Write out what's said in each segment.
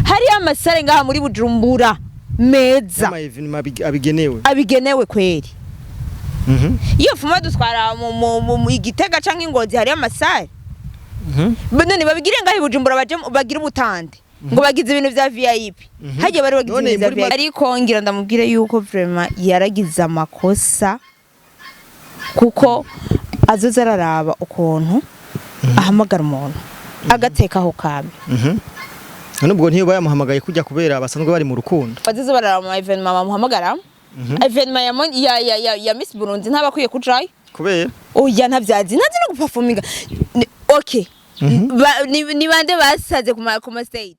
Hariyo ama salles ngaha muri Bujumbura meza. Ama événements abigenewe. Abigenewe kweri. Iyo fuma dutwara mu Igitega canke Ingozi, hariyo ama salles. None babigire ngaha i Bujumbura, baje bagire ubutande ngo bagize ibintu vya VIP, hagiye bari bagize None ibintu vya muri VIP. Ariko ngira ndamubwire yuko vraiment yaragize amakosa, kuko azoza araraba ukuntu ahamagara umuntu agatekaho kame. None ubwo ntiyo bayamuhamagaye kujya kubera basanzwe bari mu rukundo? Bazoza bararaba mu événement bamuhamagara. Événement ya, mon- ya, ya, ya, ya Miss Burundi ntabakwiye kujayo. Kubera? Oya, ntavyazi, ntazi no guperforminga. Okay. Ni bande basaze ku ma stage?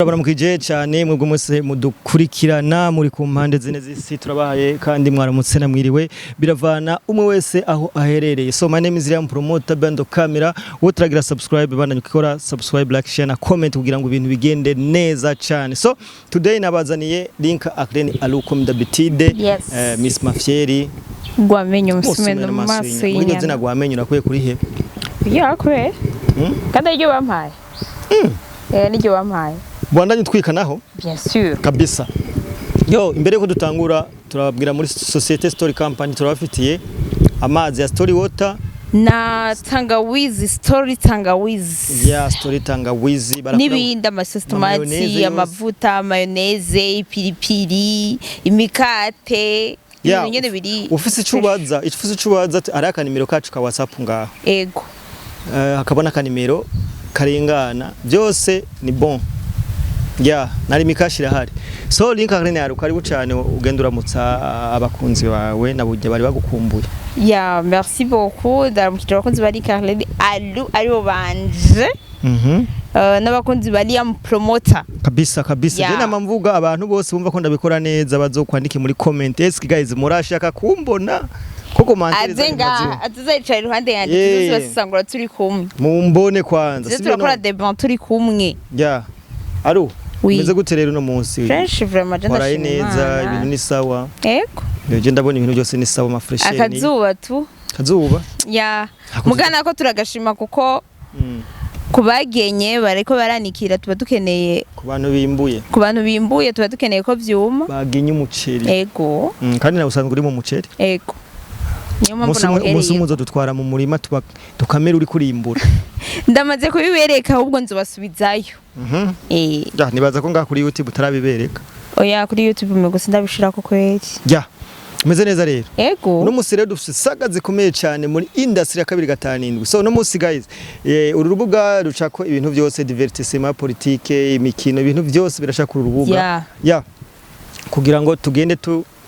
Baramukije cyane mwebwe mwese mudukurikirana muri ku mpande zine z'isi. Turabahaye kandi mwaramutse na mwiriwe, biravana umwe wese aho aherereye. So my name is Liam Promoter Bando Camera. Wowe turagira subscribe, bandanye ukora subscribe, like, share na comment kugira ngo ibintu bigende neza cyane. So today nabazaniye Link Aclen Aluko d'habitude. Yes. Miss Mafieri. Gwamenye. Umusumeno mu maso y'inyana. Muri iryo zina gwamenye urakwiye kurihe? Ya kubera kandi ariryo bampaye. Eh, niryo bampaye. Bwandanye twikanaho. Bien sûr. Kabisa. Yo, imbere yuko dutangura, turababwira muri Societe Story Company turabafitiye amazi ya Story Water Na tangawizi, Story tangawizi. Ya Story tangawizi n'ibindi, amasosi, Mayonnaise tomati, yose. Amavuta, mayonnaise, ipiripiri, imikate, Ya, ibintu nyene biri. Ufise ico ubaza, ari akanimero kacu ka WhatsApp ngaho. Ego. Hakabona akanimero karengana, byose ni bon. Ya, nari mikashi irahari. So Link Aclen yaruka, karibu cyane, ugenda uramutsa abakunzi bawe nabujya bari bagukumbuye. Ya, merci beaucoup. Ndaramukije abakunzi ba Carlen Alu aribo banje, n'abakunzi ba Liam Promoter. Kabisa kabisa. Ya. Je nama mvuga, abantu bose bumva ko ndabikora neza bazokwandike muri comment. Eske guys murashaka kumbona ko commentaire? Aze ngaha, aze yicara iruhande yanjye. Yeah. Tuzosangura turi kumwe. Mumbone kwanza. Tuze Sibyo? turakora None? débat turi kumwe. Ya, aru Oui. meze gute rero uno munsi? Fresh vraiment, je Waraye ndashima neza? Imana. Ibintu ni sawa? Ego. Je ndabona ibintu byose ni sawa, ma fraîcheur ni Akazuba tu. Kazuba. Ya. Hakurya. Mugana ko turagashima kuko kubagenye bariko baranikira tuba dukeneye. Ku bantu bimbuye. Ku bantu bimbuye tuba dukeneye ko vyuma. Bagenye umuceri. Ego. Kandi nawe usanzwe uri mu muceri. Ego, niyo mpamvu Umunsi umwe nawuhereye. Uzodutwara mu murima tuba tukamera uri kurimbura. Ndamaze kubibereka, ahubwo nzobasubizayo. Eh. Ya, nibaza ko ngaha kuri YouTube utarabibereka. Oya, kuri YouTube mwe gusa ndabishirako kweri. Ya, umeze neza rero? Ego. Uno munsi rero dufite saga zikomeye cyane muri industry ya 257. So uno munsi guys, uru rubuga rucako ibintu byose, divertissement, politique, imikino, ibintu byose birashaka uru rubuga. Ya, kugira ngo tugende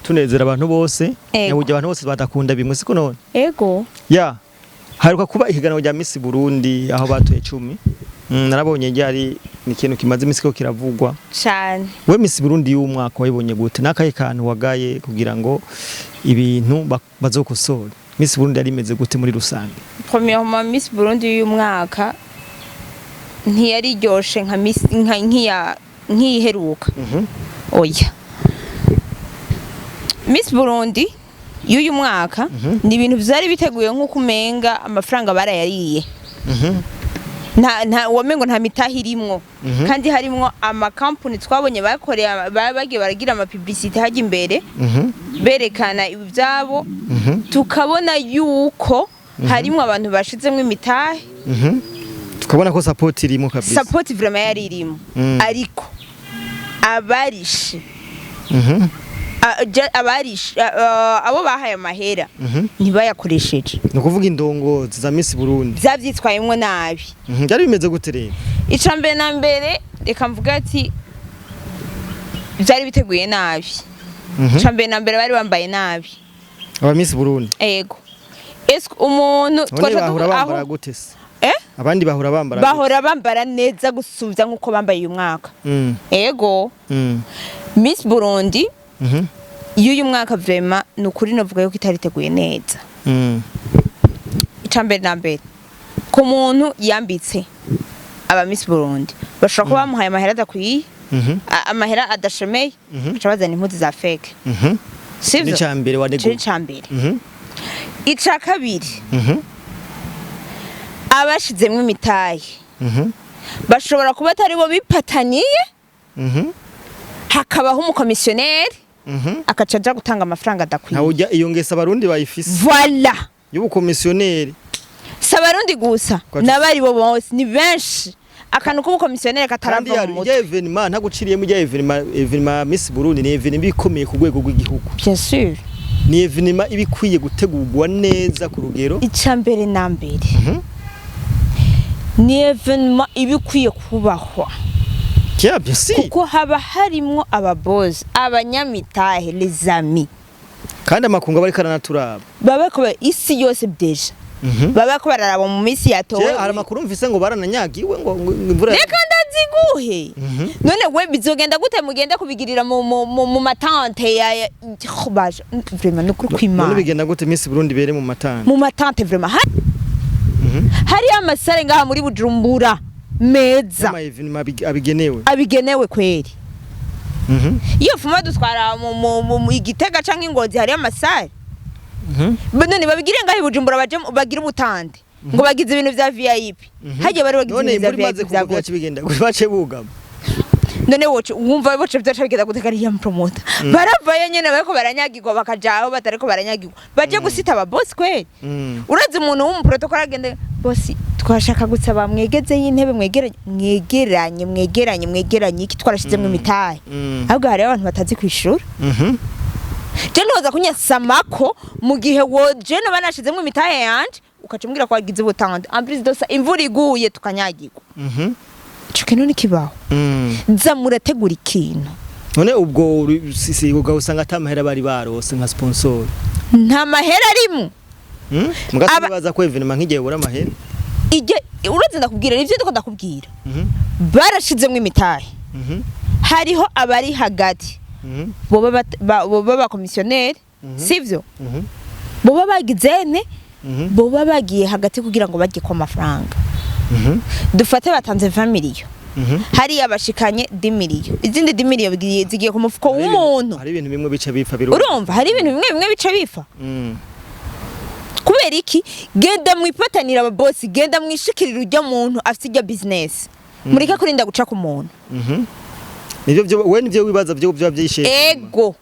tunezera abantu bose. Ego. Nyaburya abantu bose badakunda bimwe, siko none? Ego. Ya, haruka kuba ihiganwa rya Miss Burundi aho batoye 10. Narabonye ryari ni ikintu kimaze imisi ko kiravugwa. Cane. We Miss Burundi y'umwaka wayibonye gute? Nakaye kantu wagaye kugira ngo ibintu bazokosore? Miss Burundi yari imeze gute muri rusange? Premièrement, Miss Burundi y'uyu mwaka ntiyari iryoshe nka Miss nka nkiya nkiyiheruka. Oya, Miss Burundi y'uyu mwaka ni ibintu vyari biteguye nk'uko umenga amafaranga barayariye. Nta wamengo nta mitahe irimwo, kandi harimwo amakampuni twabonye bakoreye, bagiye baragira ama publicité hajya imbere, berekana ibyabo, tukabona yuko harimwo abantu bashizemwo imitahe. Tukabona ko support irimo kabisa. Support vraiment yari irimo, ariko abarishe, abarishe, abo bahaye amahera ntibayakoresheje. Ni ukuvuga indongozi za Miss Burundi Zavyitwayemwo nabi. Byari bimeze gute rero? Ica mbere na mbere, reka mvuga ati vyari biteguye nabi. Ica mbere na mbere, bari bambaye nabi. Aba Miss Burundi? Ego. Ese umuntu None twaca bahora bambara gute se? Eh? Abandi bahora bambara gute? Bahora bambara neza gusumvya nk'uko bambaye uyu mwaka. Ego. Miss Burundi y'uyu mwaka vraiment ni ukuri novuga yuko itariteguye neza. Ica mbere na mbere, ku muntu yambitse aba Miss Burundi, bashobora kuba bamuhaye amahera adakwiye, amahera adashemeye, baca bazana impuzu za fake. Sivyo? Ni mbere Ico ni waneguye. ica mbere. Ica kabiri, Abashizemwo imitahe bashobora kuba atari bo bipataniye, hakabaho umukomisiyoneri akaca aja gutanga amafaranga adakwiye. Ntawe ujya iyo ngeso, Abarundi bayifise Voilà. y'ubukomisiyoneri. Si Abarundi gusa, n'abari bo bose, ni benshi. Akantu k'ubukomisiyoneri Kandi katarava mu mutwe. Ijya événement, ntaguciriyemo, ijya événement ya Miss Burundi ni événement iba ikomeye ku rwego rw'igihugu. Bien sûr. Ni événement iba ikwiye gutegurwa neza ku rugero. Icya mbere na mbere, ni événement iba ikwiye kubahwa, Kia, bien sûr. kuko haba harimwo ababozi, abanyamitahe, les amis. Kandi amakungu aba ariko aranaturaba. Baba ko isi yose déjà baba bariko bararaba mu minsi yatowe. Je hari amakuru mvise ngo barananyagiwe, ngo imvura. Reka ndaziguhe. None we bizogenda gute mugende kubigirira mu ma tentes ya baje? Vraiment, nukuri None kw'Imana. bigenda gute Miss Burundi bere mu matanga? Mu ma tentes, vraiment, hariyo ama salles ngaha muri Bujumbura meza. Ama événement abigenewe. Abigenewe kweri. Iyo fuma dutwara mu Igitega canke Ingozi, hariyo ama salles. None babigire ngaho i Bujumbura, baje bagire ubutande ngo bagize ibintu vya VIP, hagiye bari bagize None ibintu imvura vya imaze VIP vya kugwa gute? byace bigenda bace bugama. None woce wumva boce vyaca bigenda gute? Kariya promoter baravayo nyene, bariko baranyagirwa, bakaja aho batariko baranyagirwa, baje gusita aba boss kweri. Urazi umuntu w'umu protocole agende: "Boss, twashaka gusaba mwegeze y'intebe, mwegeranye, mwegeranye, mwegeranye, mwegeranye iki, twarashizemo imitahe." Ahubwo hariho abantu batazi kwishura. Je ntoza kunyasamako mu gihe woje noba nashizemo imitahe yanje, ukaca umbwira ko wagize ubutande, en plus de ça imvura iguye tukanyagirwa. Ico kintu ntikibaho. Za murategura ikintu. None ubwo si ubwo usanga ata mahera bari barose nka sponsor? Nta mahera arimwo. Mugasi baza ko événement nk'igihe bura amahera. Ijye uretse ndakubwira nivyo ndiko ndakubwira. Barashizemwo imitahe. Hariho abari hagati, boba boba bakomisiyoneri, sivyo? Boba bagizene, boba bagiye hagati kugira ngo bajye ko amafaranga. Dufate batanze 20 miliyo, hariya bashikanye 10 miliyo, izindi 10 miliyo zigiye ku mufuko w'umuntu. Hari ibintu bimwe bica bipfa biru. Urumva hari ibintu bimwe bimwe bica bifa. Kubera iki? Genda mwipatanira ababosi, genda mwishikirira ujya muntu afite ijya business, mureke kurinda guca ku muntu. Nivyo byo we, nivyo wibaza byo byo byishe? Ego.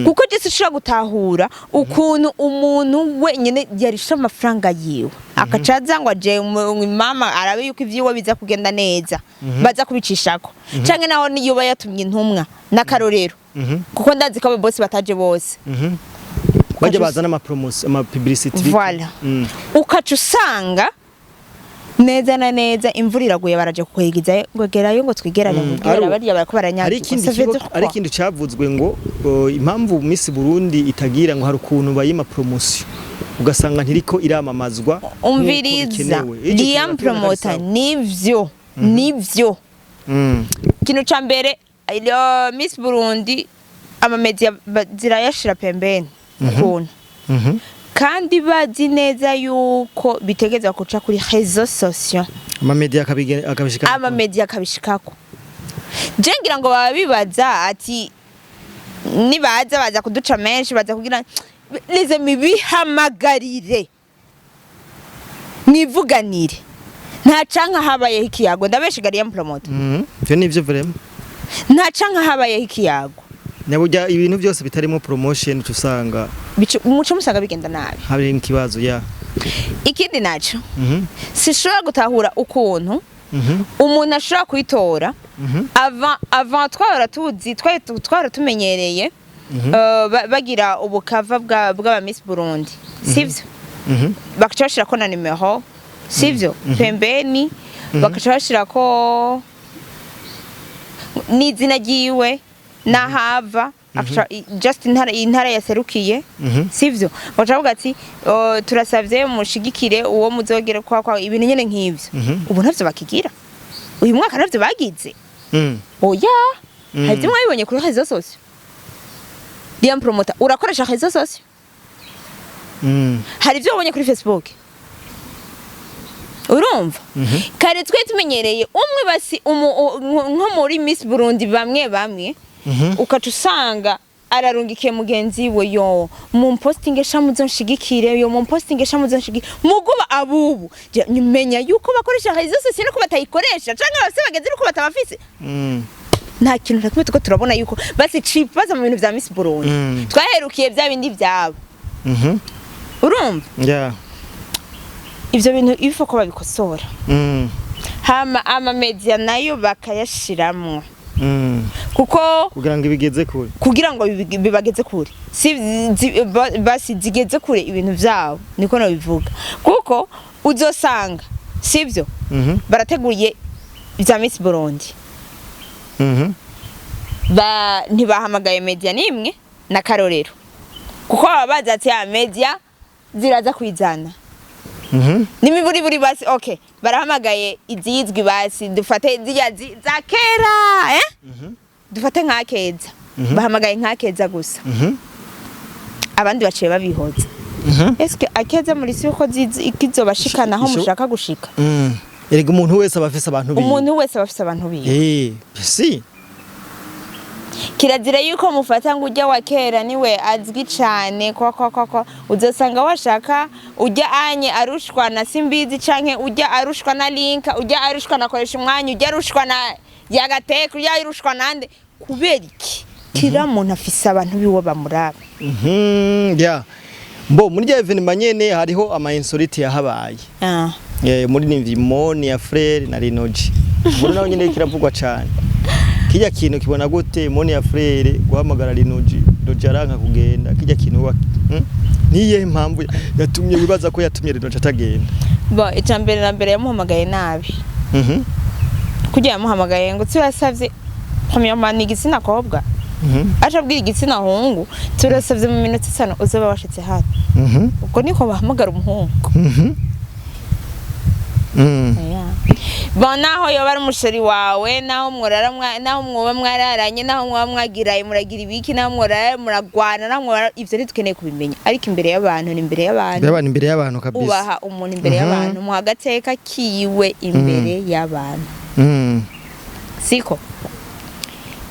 Kuko je sinshobora gutahura ukuntu umuntu wenyine yarisha amafaranga yiwe, akaca aza ngo aje mama arabe yuko ivyiwe biza kugenda neza, baza kubicishako, canke naho niyo yatumye intumwa n'akarorero, kuko ndazi ko ababosi bataje bose. Bajya bazana ama promotion, ama publicity. Voilà. Ukaca usanga neza na neza imvura iraguye, baraje kukwegizayo ngo gerayo ngo twigerane, ngo bwira bariya barako Hari baranyagirwa. ikindi Ça veut kigo dire hari quoi? ikindi cavuzwe ngo impamvu Miss Burundi itagira, ngo hari ukuntu bayima promotion, ugasanga ntiriko iramamazwa nk'uko Umviriza. bikenewe. Ico kintu Liam nakibona kari Promoter, sawa. Nivyo. Ikintu ca mbere, Miss Burundi ama médias zirayashira pembeni ukuntu, kandi bazi neza yuko bitegezwa guca kuri réseaux sociaux. Ama médias akabishika. Ama médias akabishikako. Je ngira ngo baba bibaza ati nibaza baza kuduca menshi, baza kugira les amis, bihamagarire mwivuganire. Nta canka habayeho ikiyago, ndabeshigariye promoter. Ivyo nivyo vraiment. Nta canka habayeho ikiyago. Nyaburya ibintu byose bitarimo promotion uca usanga Muco musanga bigenda nabi. Hari ikibazo ya. Ikindi naco, sinshobora gutahura ukuntu umuntu ashobora kwitora. Avant twahora tuzi, twahora tumenyereye bagira ubukava bw'aba Miss Burundi, sivyo? Bakaca bashirako na nimero, sivyo? Pembeni bakaca bashirako n'izina ryiwe n'ahava, just intara yaserukiye, sivyo? Bakaca bavuga ati: "Oh, turasavye mushigikire uwo muzogera kwa ibintu nyene nk'ivyo." Ubu ntavyo bakigira, uyu mwaka ntavyo bagize. Oya. Hari ibyo mwabibonye kuri réseaux sociaux? Liam Promoter, urakoresha réseaux sociaux? Hari ibyo wabonye kuri Facebook? Urumva kare twe tumenyereye umwe basi nko muri Miss Burundi bamwe bamwe, ukaca usanga Ararungikiye mugenzi we: "Yo, mumpostinge sha, muzonshigikire, yo, mumpostinge sha, muzonshigikire." Muguba abubu menya yuko bakoresha réseaux sociaux nuko batayikoresha, canke abafise bagenzi nuko batabafise. Nta kintu na kimwe tuko turabona yuko basi cheap baza mu bintu vya Miss Burundi. Twaherukiye vya bindi vyabo. Urumva? Yeah. Ivyo bintu ifo ko babikosora. Hama ama media nayo bakayashiramwo. Kuko Kugira ngo ibigeze kure. Kugira ngo bibageze kure, si basi zigeze kure ibintu vyabo, niko nabivuga, kuko uzosanga sivyo barateguye vya Miss Burundi, ba ntibahamagaye media nimwe na karorero, kuko baba bazi ati ya media ziraza kwizana. N'imiburiburi basi, okay, barahamagaye izizwi, basi dufate zirya za kera, eh? Dufate nka Keza, bahamagaye nka Keza gusa, abandi baciye babihoza. Eske Akeza muri si uko ikizobashikana aho mushaka gushika? Erega umuntu wese aba afise abantu biwe. Umuntu wese aba afise abantu biwe. Si. Kirazira yuko mufata ngo ujya wa kera niwe azwi cane, kwa kwa kwa kwa uzosanga washaka ujya anye arushwa na Simbizi, canke ujya arushwa na Linka, ujya arushwa na Koresha Umwanya, ujya arushwa na Yagateka, ujya arushwa nande. Kubera iki? Kila muntu afise abantu biwe bamuraba. Yeah. Mbo muri rya événement nyene hariho ama insolite yahabaye. Muri ni Moni ya Frere na Linoji. Muri naho nyene kiravugwa cane. Kijya kintu kibona gute, Moni ya Frere guhamagara Linoji, Linoji aranka kugenda? Kijya kintu wa Niye impamvu yatumye wibaza ko yatumye Linoji atagenda? Bo, icya mbere na mbere yamuhamagaye nabi. Kugira yamuhamagaye ngo turasavye, premièrement ni igitsina kobwa, aca abwira igitsina hungu: "Turasavye mu minota 5 uzoba washitse hano." Ubwo niko bahamagara umuhungu? Bon, naho yoba ari umusheri wawe, naho mworara naho mwoba mwararanye, naho mwoba mwagiraye muragira ibiki, naho mworara muragwana, naho mworara, ivyo ntidukeneye kubimenya, ariko imbere y'abantu ni imbere y'abantu. Y'abantu, imbere y'abantu kabisa. Ubaha umuntu imbere y'abantu, muha agateka kiwe imbere y'abantu. Siko?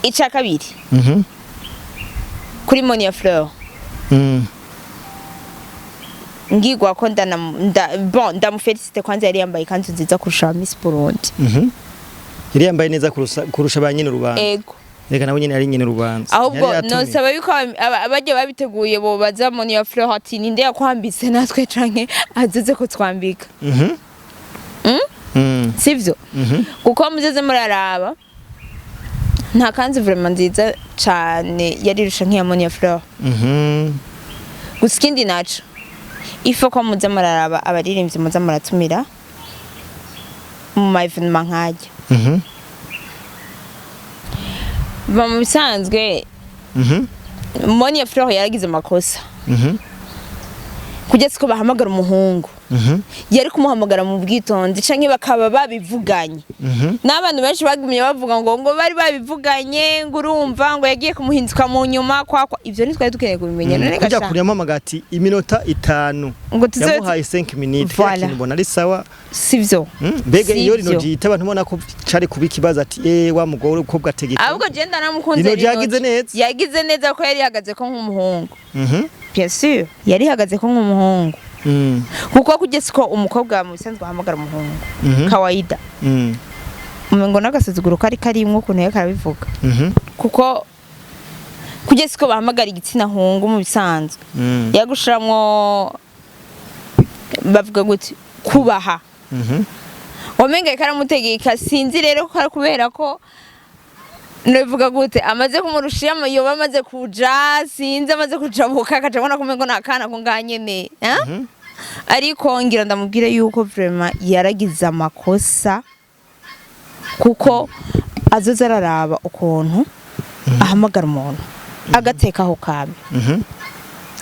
Ica kabiri, kuri Monia Fleur, ngigwa ko ndana nda, bon, ndamufélicite kwanza, yari yambaye ikanzu nziza kurusha Miss Burundi. Yari yambaye neza kurusha ba nyine urubanza. Ego. Reka nawe nyine yari nyine urubanza. Ahubwo Yari yatumiwe. nosaba yuko abajya babiteguye bobaza Monia Fleur ati: "Ninde yakwambitse natwe canke azize ko twambika?" Mm? Sivyo? Kuko muzeze muraraba, nta kanzu vraiment nziza cane yarirusha nk'iya Monia Fleur. Gusa ikindi naco, ifo ko muza muraraba abaririmbyi muza muratumira mu ma événement nk'ajya. Ba mu bisanzwe, Monia Fleur yaragize amakosa. Kugeza ko bahamagara umuhungu, yari kumuhamagara mu bwitonzi canke bakaba babivuganye. N'abantu benshi bagumye bavuga ngo bari babivuganye, ngo urumva ngo yagiye kumuhinduka mu nyuma kwakwa. Ivyo ntitwari dukeneye kubimenya. None Kujya gasha kure yamuhamagaye ati iminota 5. Ngo tuze Yamuhaye 5 minutes. Voilà. Kintu mbona ari sawa. Sivyo. Mbega iyo Sivyo. rino jita abantu ubona ko cari kuba ikibazo ati wa mugore ukobwa ategeka. Ahubwo je ndanamukunze. Lino G yagize neza. Yagize neza ko yari ihagaze ko nk'umuhungu. Bien sûr, yari ihagaze ko nk'umuhungu, kuko kugeza ko umukobwa mu bisanzwe ahamagara umuhungu, kawaida, umengo n'agasuzuguro kari karimwo ukuntu yariko arabivuga, kuko kugeza ko bahamagara igitsina hungu mu bisanzwe, yagushiramwo bavuga gute, kubaha. Wamenga yariko aramutegeka. Sinzi rero ko ari kubera ko nobivuga gute, amaze kumurusha, yoba amaze kuja, sinzi, amaze kujabuka akaja abona ko umengo nakana ko ngaha nyene, eh? Ariko ngira ndamubwire yuko vraiment yaragize amakosa, kuko azoza araraba ukuntu ahamagara umuntu agatekaho kame.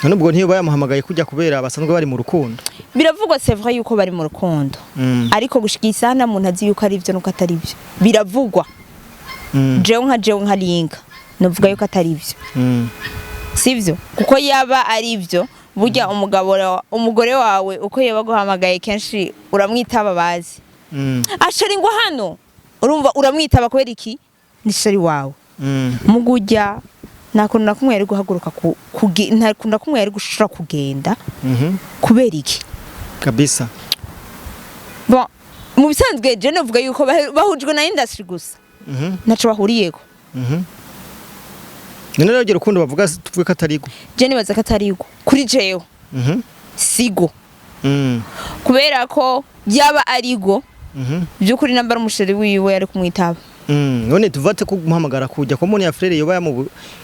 None ubwo ntiyo bayamuhamagaye kujya kubera basanzwe bari mu rukundo? Biravugwa, c'est vrai, yuko bari mu rukundo, ariko gushika isaha nta muntu azi yuko ari ivyo nuko atari byo. Biravugwa. Jewe nka Linka novuga yuko atari byo. Sivyo, kuko yaba ari byo, burya umugabo umugore wawe uko yaba aguhamagaye kenshi uramwitaba, bazi ashari ngo hano, urumva uramwitaba kubera iki? Ni chéri wawe. Mugujya Nta kuntu na kumwe yari guhaguruka nta kuntu na kumwe yari gushobora kugenda. Kubera iki? Kabisa. Bon, mu bisanzwe je novuga yuko bahujwe na industry gusa, ntaco bahuriyeko. None rero urwo rukundo bavuga, tuvuge ko atari rwo? Je nibaza ko atari rwo kuri jewe, sigo, kubera ko yaba arigo, by'ukuri namba ari umuchéri wiwe yari kumwitaba. None tuvate ko guhamagara kujya ko Monia Fleur yoba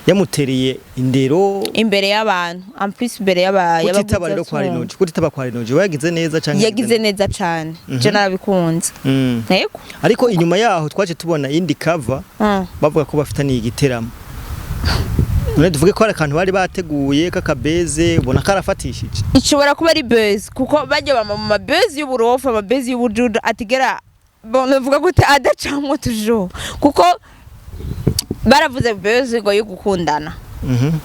yamutereye indero imbere y'abantu, en plus imbere y'aba Kutitaba rero kwa Rinoji, kutitaba kwa Rinoji, we yagize neza canke? Yagize neza cane, je narabikunze. Yego. Ariko inyuma yaho twaje tubona indi cover, bavuga ko bafitaniye igiteramo. None tuvuge ko hari akantu bari bateguye k'akabeze, ubona karafatishije? Ishobora kuba ari buzz, kuko bajya bama mu mabuzz y'uburofa, amabuzz y'ubujuju atigera, bon, navuga gute, adacamwo toujours, kuko baravuze buzz ngo yo gukundana,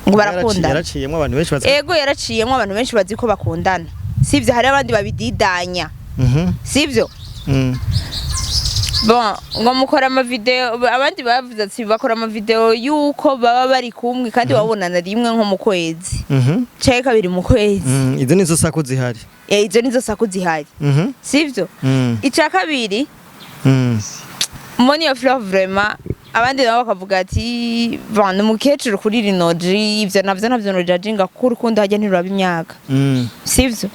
ngo barakundana. Yaraciyemo abantu benshi bazi. Ego, yaraciyemo abantu benshi bazi ko bakundana, sivyo? Hari abandi babididanya, sivyo? Bon, ngo mukora amavideo, abandi bavuze ati bakora amavideo yuko baba bari kumwe kandi babonana rimwe nko mu kwezi canke kabiri mu kwezi. Izo nizo sako zihari. Eh, izo nizo sako zihari, sivyo? Ica kabiri, Monia Fleur vraiment, abandi nabo bakavuga ati bon, ni umukecuru kuri Rinoji. Ivyo navyo nojajinga, kuko urukundo hajya ntiruraba imyaka, sivyo?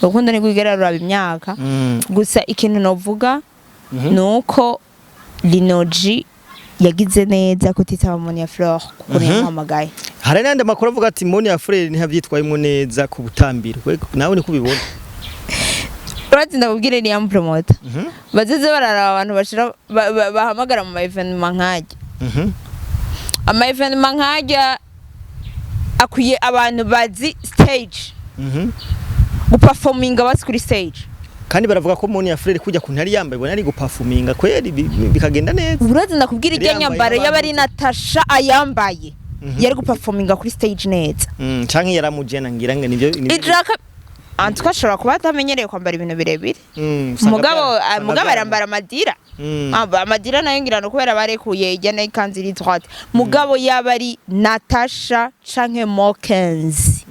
Urukundo ntirwigera ruraba imyaka. Gusa ikintu novuga ni uko Rinoji yagize neza kutitaba Monia Fleur kuko yamuhamagaye. Hari n'andi makuru avuga ati Monia Fleur ntiyavyitwayemwo neza ku butambiro. We nawe niko ubibona? Urazi, ndakubwire, niya promoter, bazize bararaba abantu bashira bahamagara mu ma événement nkajya. Ama événement nkajya akwiye abantu bazi stage, guperforminga basi kuri stage. Kandi baravuga ko Monia Fleur kujya kuntu yari yambaye, ubona ari guperforminga kweri, bikagenda neza. Urazi, ndakubwira, Yari irya yambaye nyambaro yaba ari nk'abandi. Natasha ayambaye, yari guperforminga kuri stage neza. Canke yaramujena, ngira ngo nivyo. Ijaka en tout cas ashobora kuba atamenyereye kwambara ibintu birebire. Usanga Mugabo usanga mugabo arambara amadira. Ah, amadira nayo ngira no kubera barekuye ijya nayo ikanzu iri droite. Mugabo yaba ari Natasha canke Mokens,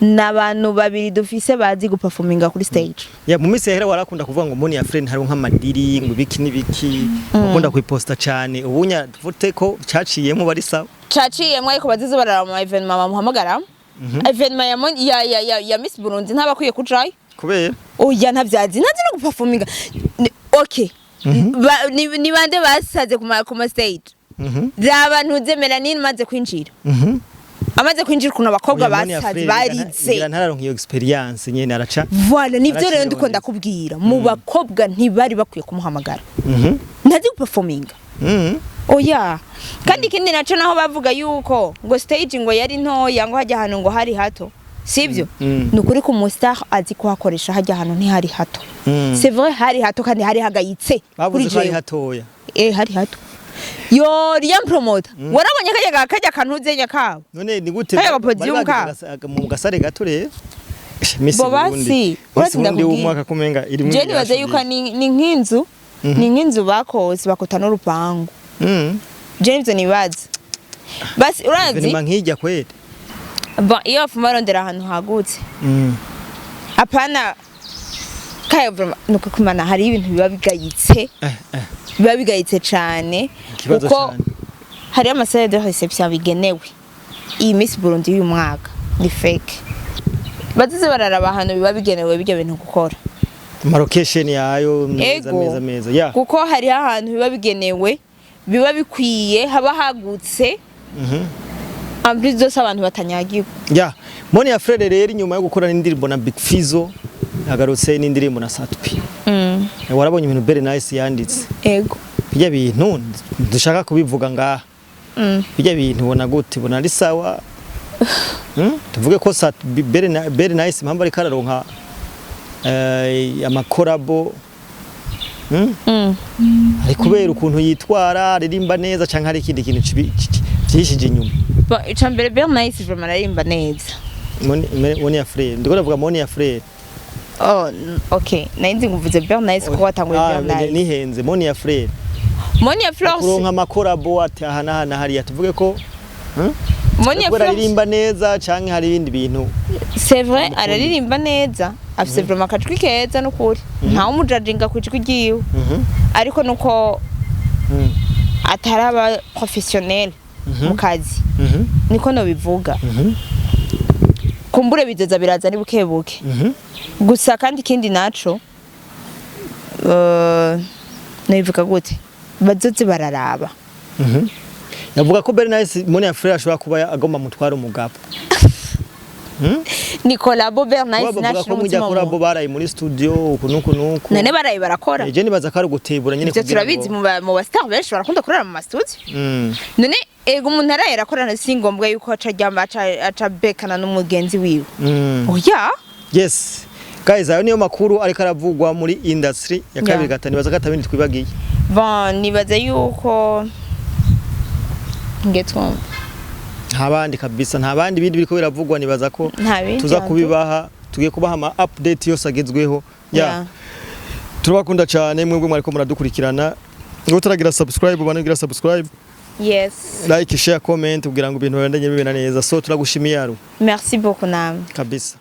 n'abantu babiri dufise bazi guperforminga kuri stage. Ya, mu minsi yahera warakunda kuvuga ngo Monia Fleur hariho nk'amadiri, ngo ibiki n'ibiki, ukunda kuyiposta cyane. Ubunya tuvute ko caciyemo, bari sawa? Caciyemwo, ariko bazize barara mu événement bamuhamagara, événement ya, ya Miss Burundi ntabakwiye kujayo. Kubera? Oya, ntavyazi, ntazi no guperforminga. Okay, ni bande basaze ku ma stage? Raba ntuze Melanine maze kwinjira, amaze kwinjira ukuntu abakobwa Oya, Monia basaze Fleur, baritse. ngira ntararonka iyo experience nyene, araca. Voilà, nivyo rero Araciye. ndiko ndakubwira, mu bakobwa ntibari bakwiye kumuhamagara, ntazi guperforminga. Oya, kandi ikindi naco, naho bavuga yuko ngo stage ngo yari ntoya, ngo hajya ahantu ngo hari hato, sivyo? Ni ukuri ko umustar azi kuhakoresha, hajya ahantu ntihari hato. C'est vrai, hari hato kandi hari hagayitse. Bavuze ko ari jewe. hatoya. Eh, hari hato yo Rian Promoter, warabonye kajya kantuzenya kabo? None ni gute Kaya bari podium bagize ka. mu gasare gato rero? Miss Bo basi, Burundi, Miss uretse Burundi ndakubwira. w'umwaka kumenga iri Je nibaza yuko ni nk'inzu bakose bakota n'urupangu. Je nivyo nibaza basi, urazi. Événement nk'ijya kweri. Bon, iyo bafuma barondera ahantu hagutse, apana kaya. Vraiment, nuko kumana hari ibintu biba bigayitse, biba bigayitse cane. Ikibazo Kuko cane. hariyo amasalle de réception bigenewe iyi Miss Burundi y'uyu mwaka ni fake. Bazize bararaba ahantu biba bigenewe bijya bintu gukora. Ama location yayo meza. Ego. Meza meza ya. Kuko hariho ahantu biba bigenewe, biba bikwiye, haba hagutse, en plus zose abantu batanyagirwa. Ya, Monia Fleur rero, inyuma yo gukora n'indirimbo na Big Fizzo, yagarutse n'indirimbo na Sat-B. Warabonye ibintu Very Nice yanditse? Ego. Bijya bintu dushaka kubivuga ngaha. Bijya bintu ubona gute? Ubona ari sawa? Tuvuge ko Sat-B, Very Nice, impamvu ariko araronka amacollabo, Ari kubera ukuntu yitwara, aririmba neza, canke hari ikindi kintu vyishije inyuma? Bon, ica mbere, Very Nice vraiment aririmba neza. Monia Fleur, ndiko ndavuga Monia Fleur. Oh, okay, nari nzi nguvuze Very Nice kuko watanguye. Ah, Very Nice. nihenze, Monia Fleur. Monia Fleur. Kuronka amacollabo ati aha n'aha na hariya, tuvuge ko Monia Kubera Fleur aririmba neza canke hari ibindi bintu? C'est vrai, araririmba neza, afise vraiment akajwi keza n'ukuri, ntawe umujajinga ku ijwi ryiwe, ariko nuko ataraba professionnel mu kazi, niko nobivuga. Kumbure bizoza biraza ni buke buke. Gusa kandi ikindi naco, nobivuga gute, bazoze bararaba. Yavuga ko Bernice, Monia Fleur ashobora kuba agomba mutwara umugabo. Ni collabo Bernice Kuba bavuga Nash ko mujya n'umutima collabo muntu. Baraye muri studio uku nuku nuku. None baraye barakora. Je nibaza ko ari ugutebura nyine Ivyo kugira ngo turabizi, mu ba star benshi barakunda kurara mu ma studio. None ego, umuntu araye arakorana, si ngombwa yuko aca aryama, aca bekana n'umugenzi wiwe. Oya. Yes guys, ayo niyo makuru ariko aravugwa muri industry ya kabiri gatanu. Nibaza ko atabindi twibagiye. Bon, nibaza yuko nge twumva. Nta bandi kabisa, nta bandi bindi biriko biravugwa. Nibaza ko Nta bindi tuza yanzu. kubibaha, tugiye kubaha ama update yose agezweho ya. Turabakunda cyane mwebwe mwariko muradukurikirana. Ngo turagira subscribe, banagira subscribe, like, share, comment kugira ngo ibintu bibandanye bimera neza. So turagushimiye, Aru. Merci beaucoup namwe. Kabisa.